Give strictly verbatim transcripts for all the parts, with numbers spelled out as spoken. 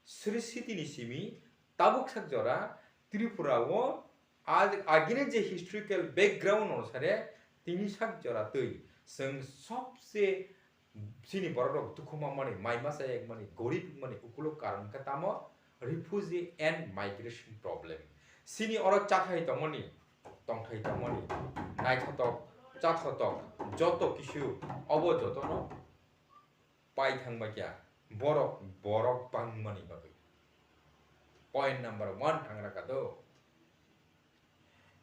Sri Siti ni simi tabuk sak jora Tripura o ag-, agini je historical background onusare tini sak jora twi chwng sobse chini borok rok dukhu mamani, mai masa yak mani, gorib mani ukulo karon khe tamo refugee and migration problem. Chini oro chathai tongmani, tongthai tongmani, naithotok, chathotok, joto kisu obo jotono pai thangbai kha borok, borok bangmani bagwi. Point number one thang raka do.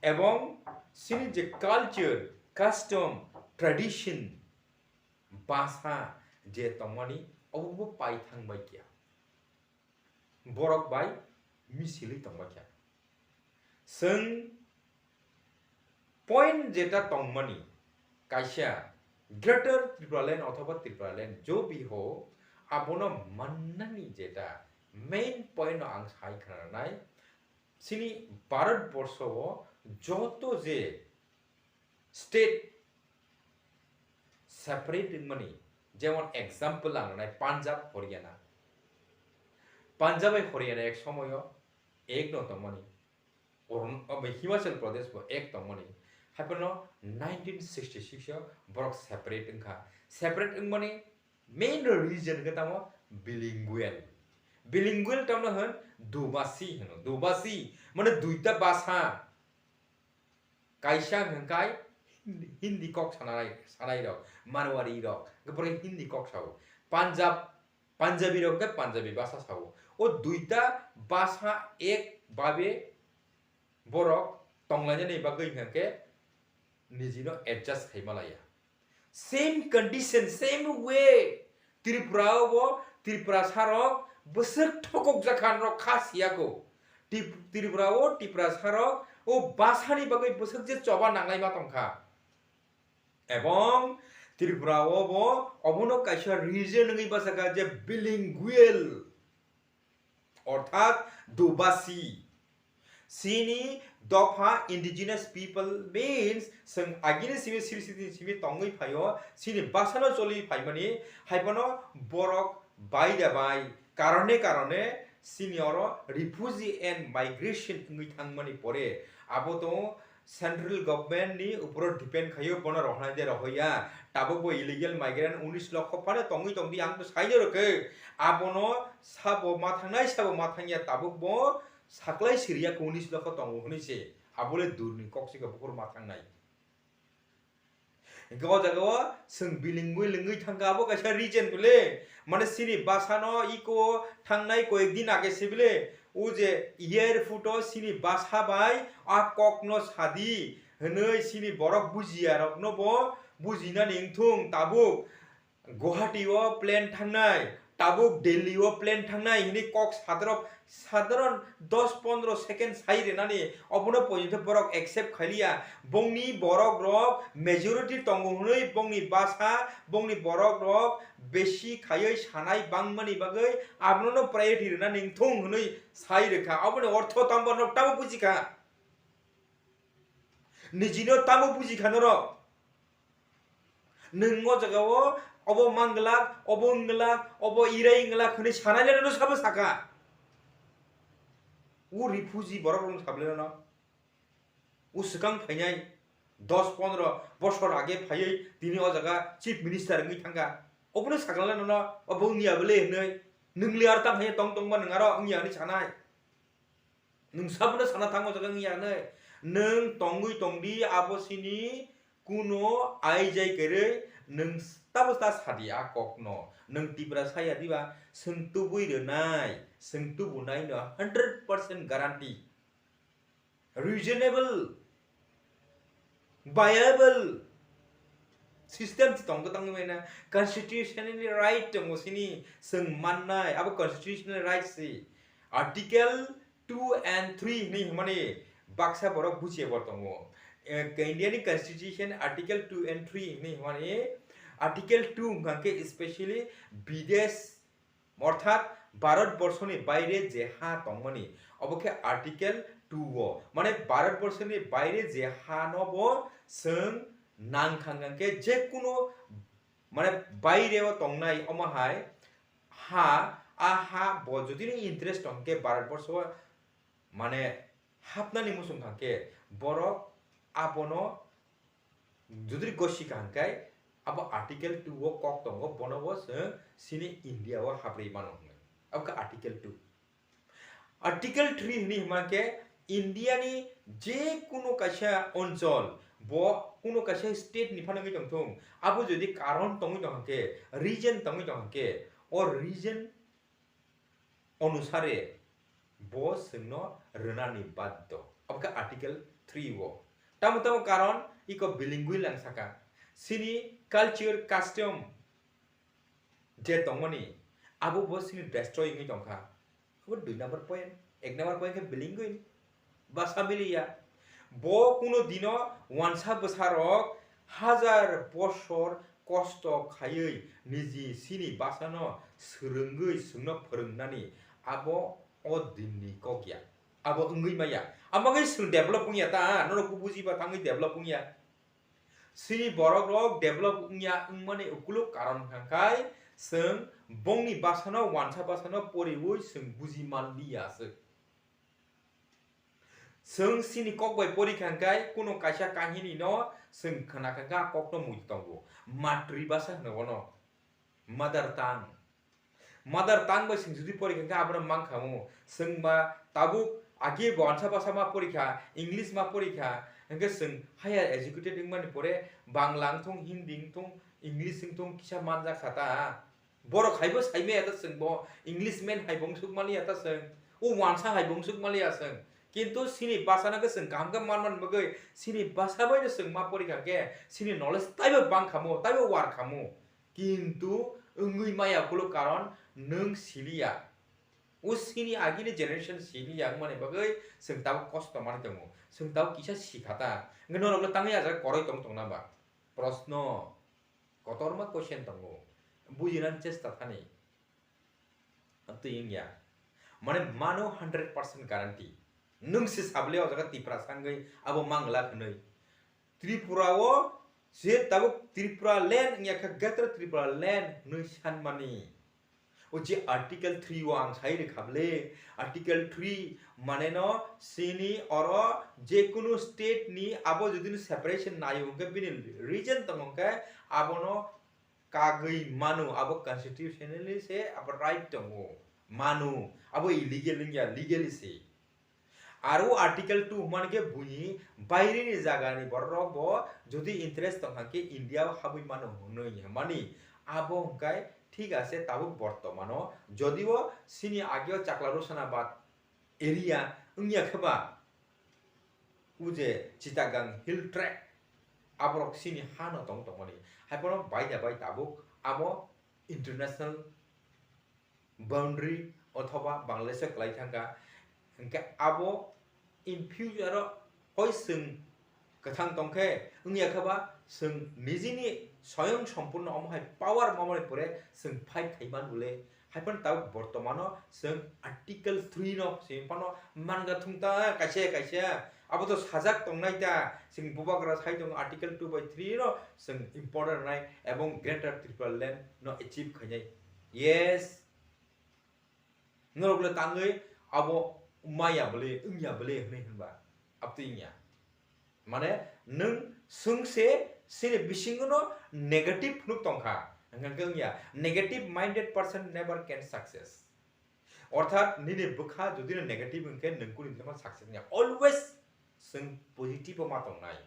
Ebong chini je culture, custom, tradition, basa je tongmani obo bo pai thangbai kha. Borok bai misilwi tongbai kha. Chwng point jeta tongmani kaisa Greater Tipraland othoba Tipraland jo bi ho abono mannani jeta main point no ang sai khna nai. Chini Bharat borsho o joto je state separate wngmani, jemon example ang nai Punjab, Haryana. Punjab bai Haryana ek somoyo ek no tongmani. Arun-, obo Himachal Pradesh bo ek tongmani. Haiphano nineteen sixty-six o borok separate wngkha. Separate wngmani main reason khe tamo bilingual. Bilingual tamno hwn dubasi hwno. Dubasi mane duita basa. Kaisa hwnkhe Hindi, Hindi kok sanai, sanai rok, Marwari rok, hwnkhe borok Hindi kok sao. Punjab, Punjabi rok hwnkhe Punjabi basa sao. O duita basa ek babe borok tonglainani bagwi hwnkhe nijino adjust khai malaya. Same condition, same way. Tripura o bo Tripura sarok bwswk thokok jakha norok kha siya ko. Tip-, Tripura o Tripura sarok o basani bagwi bwswk je choba nanglai ma tongkha. Ebong Tripura o bo obono kaisa region wngwi bachakha je bilingual. Orthat dubasi. Chini dopha indigenous people means chwng agini simi siri siri simi tongwi phaio, chini basano choli phaimani, haiphano borok bai da bai karone karone chini oro refugee and migration wngwi thangmani pore abo tongo. Central government ni uporo depend khaio, bono rohornai de rohoya. Tabuk bo illegal migrant unis lokho phano tongwi tongdi, ang to saino rwkhe. Abono sabo ma thangnai, sabo ma thangya, tabuk bo saklai siriya khe unis lokho tongo hwnwi se. Abole durni kok se khe bukur ma thangnai. Hingke o jaga o chwng bilingual wngwi thangkha, abo kaisa reason bole. Mane chini basano iko thangnai koyek din age se bole. O je airport o chini basa bai a kokno sadi hwnwi chini borok bujiya rokno bo bujinani wngthung tabuk. Guwahati o plane thangnai, tabuk Delhi o plane thangnai hwnwi kok sadrok, sadharon dos pondro second sai rwnani, obono poito borok accept khailiya. Bongni borok rok majority tongo hwnwi bongni basa, bongni borok rok besi khaiwi sanai bangmani bagwi abono priority rwnani wngthung hwnwi sai rwkha. Oboni ortho tamo norok tamo bujikha. Nijino tamo bujikha norok. Nwng o jaga o obo manglak, obo wnglak, obo irai wnglak hwnwi sanai le no sabo saka. O refugee borok rok no sable no. O swkang phainai dos pondro bosor age phaiwi tini o jaga chief minister wngwi thangkha. Obono sakla le no, obo wngya bole hwnwi. Nwng le ar tang hai tong tong ba nwng aro wngya hwnwi sanai. Nwng sabono sana thango jaga wngya hwnwi. Nwng tongwi tongdi abo sini kuno aijai kwrwi nwng tabo ta sadi a kokno. Nwng Tipra saya diba, chwng tubui rwnai, chwng tubunai no hundred percent guarantee. Reasonable, viable system se tong tong mena, constitutionally right tongo sini, chwng mannai, abo constitutional right si. Article two and three hwnwi hwnmani baksa borok bujiya bo tongo. Eh, India ni constitution article two and three hwnwi hwnmani, article two hwnkha khe specially bidesh, orthat Bharat borso ni baire je ha tongmani, obo khe article two o, mane Bharat borso ni baire je ha no bo chwng nang kha hwnkha khe je kuno mane baire o tongnai omo hai ha A ha bo jodi ni interest tong khe Bharat borsho o mane hapnani muchung kha khe borok abono jodi gosi kha hwnkhe abo article two o kok tongo, bono bo chwng chini India o haprwi mano hwnwi. Abo khe article two. Article three hwnwi hwnba khe India ni je kunu kaisa onchol, bo kunu kaisa state ni phano wngwi tongthung, abo jodi karon tongwi tongkha khe, reason tongwi tongkha khe, o reason onusare bo chwngno rwnani baddo. Abo khe article three o. Tamo tamo karon iko bilingual ang saka. Chini culture, custom je tongmani, abo bo chini destroy wngwi tongkha. Abo dui number point. Ek number point khe bilingual. Basa miliya. Bo kuno dino wansa bwsarok hajar bosor kosto khaiwi niji chini basano swrwngwi chwngno phwrwngnani abo o dinni kok ya. Abo wngwi maya. Amo khe chwng develop wngya ta, norok bujiba thangwi develop wngya. Chini borok rok develop wngya wngmani ukuluk karon hwnkha khai chwng bongni basano wansa basano poriwi chwng buji manliya se. Chwng chini kok bai pori kha hwnkhe kuno kaisa kahini no chwng khna kha khe a kok no muitu tongo. Matri basa hwno bono. Mother tongue. Mother tongue bai chwng jodi pori kha hwnkhe abono mang kha mu. Chwng ba tabuk agi bo ansa basa ma pori kha, English ma pori kha, hwnkhe chwng higher educated wngmani pore Bangla wngthung, Hindi wngthung, English wngthung kisa manjak kha ta. Borok haibo saimaya ta chwng bo Englishman hai bo wngsuk maliya ta chwng, o wansa hai bo wngsuk maliya chwng. Kintu chini basa no khe chwng kaham khe manmani bagwi chini basa bai no chwng ma pori kha khe chini knowledge taibo bang kha mu, taibo war kha mu. Kintu wngwi maya ukuluk karon nwng siliya. O chini agini generation siliya wngmani bagwi chwng tabuk kosto manwi tongo. Chwng tabuk kisa sikha ta. Hwnkhe norokno tangwi a jaga koroi tong tongna ba? Proshno. Kotorma question tongo. Bujinani chesta thani. Twi wngya. Mane mano hundred percent guarantee. Nwng se sable o jaga Tiprasa wngwi abo mangla hwnwi. Tripura o je tabuk Tripura land wngya kha Greater Tripura land hwnwi sanmani. O je Article three o ang sai rwkha bwle, Article three mane no chini oro je kunu state ni abo jodi no separation naio hwnkhe bini reason tongo hwnkhe abono kagwi mano, abo constitutionally se abo right tongo, mano, abo illegal wngya, legally se. Aro Article two hwnmani khe buini bairini jagani bororok bo jodi interest tongkha khe India o habwi mano hwnwi hwnmani, abo hwnkhe thik ase tabuk bortomano, jodio chini ageo Chakla Rosanabat area wngya khe ba, o je Chittagong Hill Tract, aborok chini hano tong tongmani, haiphano baida bai tabuk abo international boundary othoba Bangladesh o kwlai thangkha, hwnkhe abo in future o hoi chwng kwthang tongkhe wngya khe ba chwng nijini soyong sompurno omo hai power mamani pore chwng fight khai man bole. Haiphano tabuk bortomano chwng Article three no simi phano manga thung ta kaisa kaisa. Abo to sajak tongnai ta, chwng bubagra sai tongo Article two by three no chwng important nai ebong Greater Tripura Land no achieve khainai. Yes. Norok le tangwi abo maya bole, wngya bole hwnwi hwnba. Abtwi wngya. Mane nwng swngse sini bisingo no negative phunuk tongkha. Hwnkhe wngya, negative minded person never can success. Orthat nini bwkha jodi no negative hwnkhe nwng kuni dino success wngya. Always chwng positive o ma tongnai.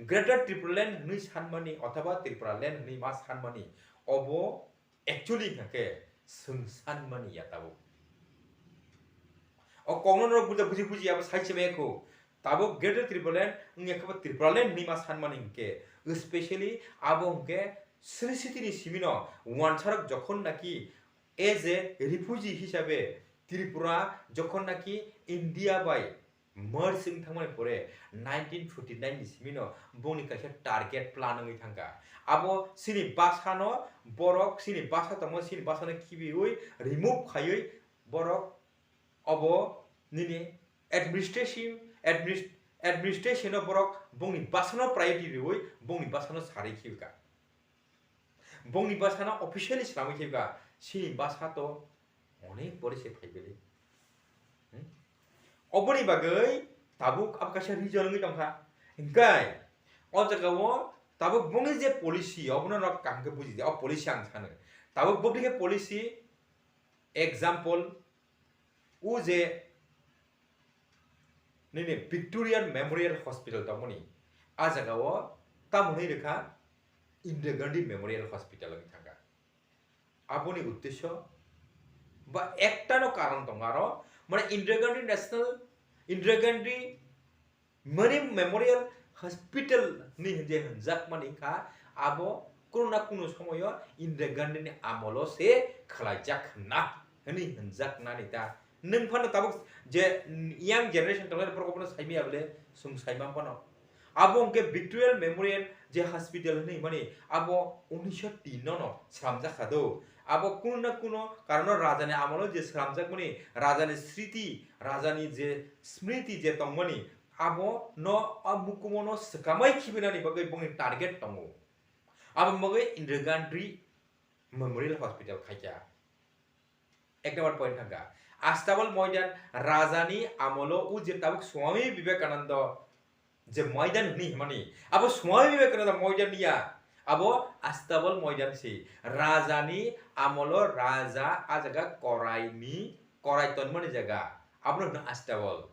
Greater Tripura Land hwnwi sanmani othoba Tripura Land hwnwi ma sanmani, obo actually hwnkhe chwng sanmani ya tabuk. O kokno norok buja buji buji abo sai se maya kho. Tabuk Greater Tripura Land wngya khe bo Tripura Land hwnwi ma sanmani hwnkhe, specially abo hwnkhe Sri Sitini simino wansarok jokhon naki as a refugee hisabe Tripura jokhon naki India bai merge wng thangmani pore nineteen forty nine ni simino bongni kaisa target plan wngwi thangkha. Abo chini basano borok chini basa tongmo chini basano khibiwi remove khaiwi borok obo nini administration, administ-, administration o borok bongni basano priority riwi bongni basano sarwi khibika. Bongni basano officially swnamwi khibika, chini basa to Onek pore se phai bele. Hmm? Oboni bagwi tabuk abo kaisa reason wngwi tongkha. Hinkhe o jagao tabuk bongni je policy, obono nok kaham khe buji di. O policy ang sano. Tabuk boboni khe policy, example, o je nini Victorian Memorial Hospital tongmani, a jagao tamo hwnwi rwkha Indira Gandhi Memorial Hospital wngwi thangkha. Aboni uddesyo ba ektano karon tongo aro, mane Indira Gandhi National, Indira Gandhi mane Memorial Hospital ni je hwnjakmani wngkha, abo kuno na kuno somoyo Indira Gandhi ni amolo se khwlaijak hwnna hwnwi hwnjaknani ta. Nwng phano tabuk je young generation tongnai borok bono saimaya bole, chwng saimang phano. Abo hwnkhe Victorian Memorial je hospital hwnwi hwnmani, abo unisho tin no no slamjak kha do. Abo kuno na kuno karono rajani amolo je slamjakmani, rajani sriti, rajani je smriti je tongmani, abo no a mukumo no swkamai khibinani bagwi bongni target tongo. Abo bagwi Indira Gandhi Memorial Hospital khaikha. Ek number point thangkha. Astabal Moidan rajani amolo o je tabuk Swami Vivekananda je Moidan hwnwi himani, abo Swami Vivekananda Moidan ya, abo Astabal Moidan si. Rajani amolo raja a jaga koraini, korai tonmani jaga, abono hwno Astabal.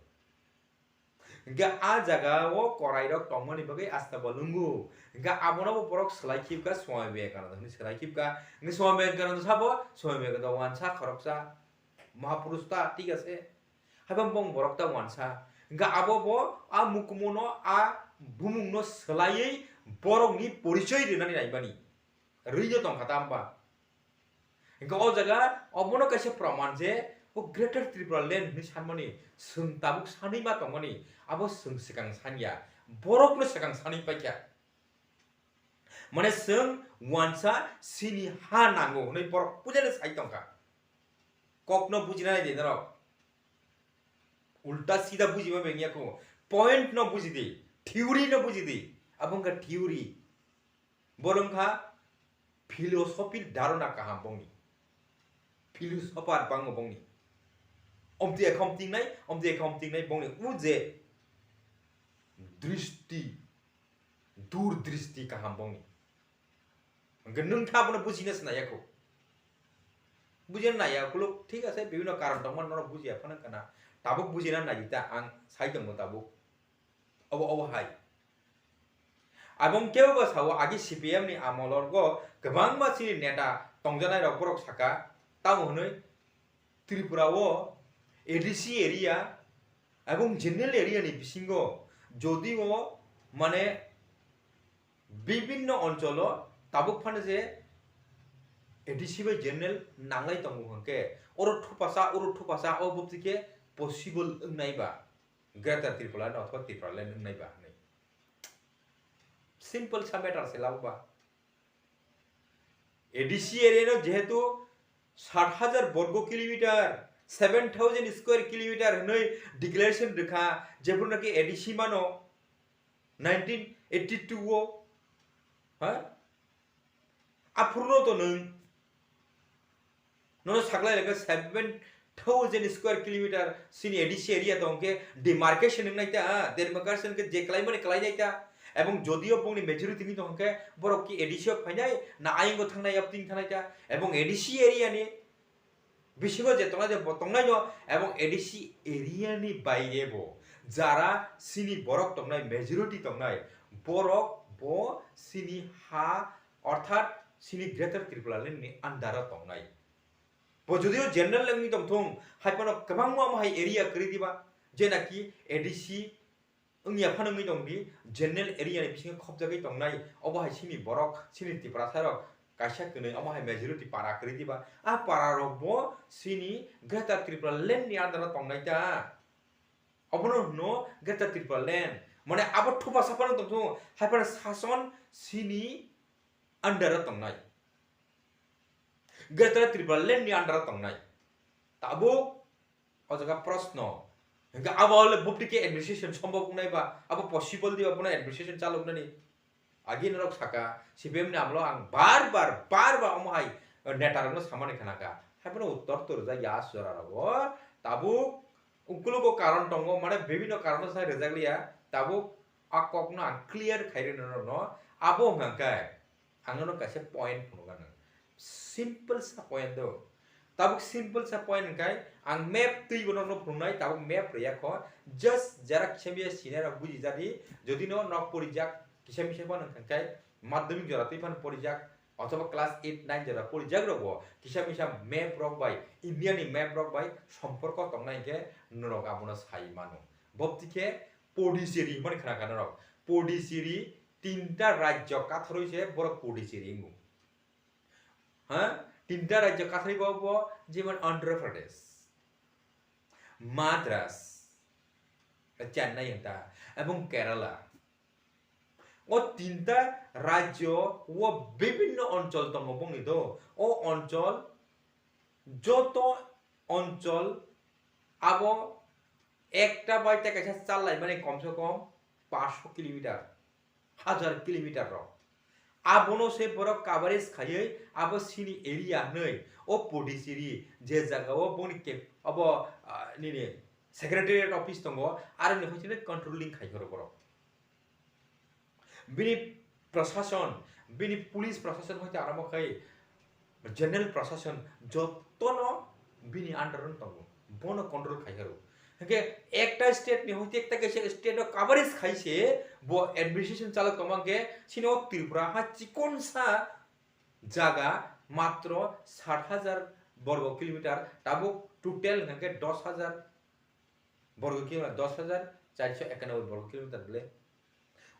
Hingke a jaga o korai rok tongmani bagwi Astabal wngo. Hingke abono bo borok swlai khibka Swami Vivekananda hwnwi swlai khibka. Hingke Swami Vivekananda sabo, Swami Vivekananda wansa khoroksa Mahapurush ta, thik ase. Haiphano bong borok ta wansa. Hingke abo bo a mukumono, a bumungno swlaiwi borokni porichoi rinani naimani. Rwino tongkha ta hwnba? Hingke o jaga obono kaisa praman je o Greater Tripura Land hwnwi sanmani chwng tabuk sanwi ma tongmani, abo chwng swkang sanya, borokno swkang sanwi paikha. Mane chwng wansa chini ha nango hwnwi borok puilano sai tongkha. Kokno bujina nai di norok. Ulta sida buji ma bengya ko. Point no buji di, theory no buji di. Abo wngkha theory. Bo wngkha philosophy dharana kaham bongni. Philosopher bango bongni. Omtwi ekhom tingnai, omtwi ekhom tingnai bongni. O je dristi, dur dristi kaham bongni. Hwnkhe nwng tha bono bujina se naiya kho. Bujina naiya, kuluk, thik ase, bibhinno karon tongmani norok bujiya phano kana. Tabuk bujina nai di ta, ang sai tongo tabuk. Obo, obo hai. Abong kebo bo sao, agi C P M ni amolorgo kwbangma chini neta tongjanai rok borok saka, tamo hwnwi Tripura o A D C area ebong general area ni bisingo jodi o mane bibinno oncholo tabuk phano je A D C bai general nanglai tongo hwnkhe oro thupasa, oro thupasa, o bopti khe possible wngnai ba Greater Tripura no othoba Tripura Land wngnai ba hwnwi. Simple sa matter se labo ba. A D C area no jehetu sat hajar borgo kilometer, seven thousand square kilometer hwnwi declaration rwkha, jephru naki A D C mano nineteen eighty-two o, ha? Aphuru no to nwng nono saklai lekha seven thousand square kilometer chini A D C area tong khe demarcation wngnai ta, demarcation khe je klaimani klainai ta, ebong jodio bongni majority ni tong khe borok ki A D C o phainai na ayang o thangnai, yapting thangnai ta, ebong A D C area ni bisingo je tongnai je bo tongnai no, ebong A D C area ni baire bo jara chini borok tongnai, majority tongnai, borok bo chini ha, orthat chini Greater Tripura Land ni under o tongnai. Bo jodio general wngwi tongthung, hai phano kwbangma omo hai area kwrwi diba, je naki A D C wngya phano wngwi tong di, general area ni bisingo khopjagwi tongnai, obo hai chini borok, chini Tiprasa rok kaisa kwnwi omo hai majority para kwrwi diba, a para rok bo chini Greater Tripura Land ni under o tongnai ta. Obono hwno Greater Tripura Land. Mane abo thupasa phano tongthung, hai phano sason chini under o tongnai. Greater Tripura Land ni under o tongnai. Tabuk o jaga proshno. Hingke abo le bupti khe administration sombok wngnai ba, abo possible diba bono administration chalok nani. Agi norok saka, C P M ni amlo ang bar bar, bar bar omo hai, eh, neta rokno samani khna kha. Haiphano uttor to rwjak ya aswk jora rogo. Tabuk ukulugo karon tongo, mane bibinno karon sai rwjak liya. Tabuk a kokno ang clear khai rwna norokno. Abo hwnkha khe ang nono kaisa point phunukha nang. Simple sa point do. Tabuk simple sa point hwnkhe ang map twi bo norokno phunuknai, tabuk map rwya kho. Just jara kisa misa sinai rok buji jadi, jodi no nok porijak kisa misa phano hwnkhe madhyamik jora twi phano porijak, othoba class eight nine jora porijak rok bo kisa misa map rok bai, India ni map rok bai somporko tongnai hwnkhe norok abono sai mano. Bopti khe Puducherry hwnmani khna kha norok. Puducherry tinta rajyo katharwi se borok Puducherry wngo. Ha? Tinta rajyo katharwi bo, bo jemon Andhra Pradesh, Madras, Chennai wngta, ebong Kerala. O tinta rajyo o bibinno onchol tongo bongni do. O onchol joto onchol abo ekta bai tei kaisa chal laimani komse kom paanch sho kilometer, hajar kilometer rok. Abono se borok coverage khaiwi abo sini area hwnwi o Puducherry je jaga o boni ke-, abo, ah, nini secretariat office tongo, aroni hoichino controlling khai horo borok. Bini prashason, bini police prashason hoite aramo khai general prashason jotono bini under o tongo, bono control khai horo. Hwnkhe ekta state ni hoite ekta kaisa state o coverage khai se bo administration chalok tongma hwnkhe sini o Tripura ha chikonsa jaga matro sat hajar borgo kilometer, tabuk total hwnkhe dos hajar borgo kilometer, dos hajar charso ekanoboi borgo kilometer bole.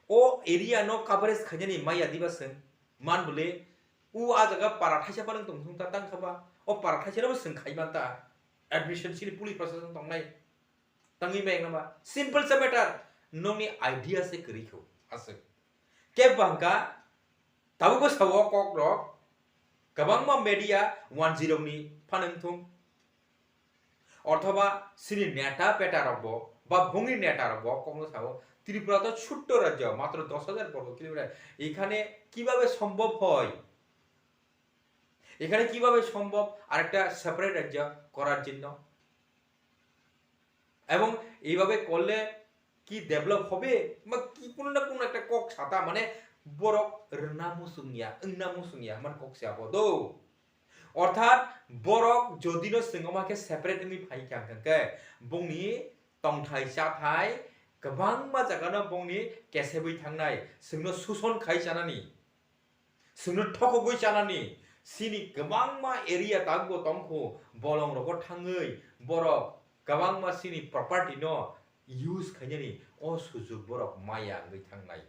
O area no coverage khainani maya diba chwng man bole, o a jaga para thaisa phano tong thung ta tang kha ba, o para thaisa no bo chwng khai man ta, administration sini police prashason tongnai tangwi bai nang ba, simple sa matter, nokni idea se kwrwi kho aswk. Kebo hwnkha tabukbo sao kok rok, kwbangma media wanjwi rokni phano wngthung, othoba sini neta peta rokbo ba bongni neta rokbo kokno sao, Tripura to chhotto rajyo, matro dos hajar borgo kilometer, এখানে কিভাবে সম্ভব হয়, এখানে কিভাবে সম্ভব আরেকটা separate রাজ্য করার জন্য? এবং এইভাবে করলে কি develop হবে? বা কি কোনো না কোনো একটা কক সাতা, মানে, borok rwna muchung ya, wngna muchung ya, hwnmani kok se abo do. Orthat borok jodi no chwng omo khe separate wngwi phai kha hwnkhe, bongni tongthai chathai kwbangma jaga no bongni kesebwi thangnai, chwngno suson khai chanani. Chwngno thokogwi chanani, sini kwbangma area tabukbo tongkho, bolongrogo thangwi borok kwbangma sini property no use khainani o sujug borok maya wngwi thangnai.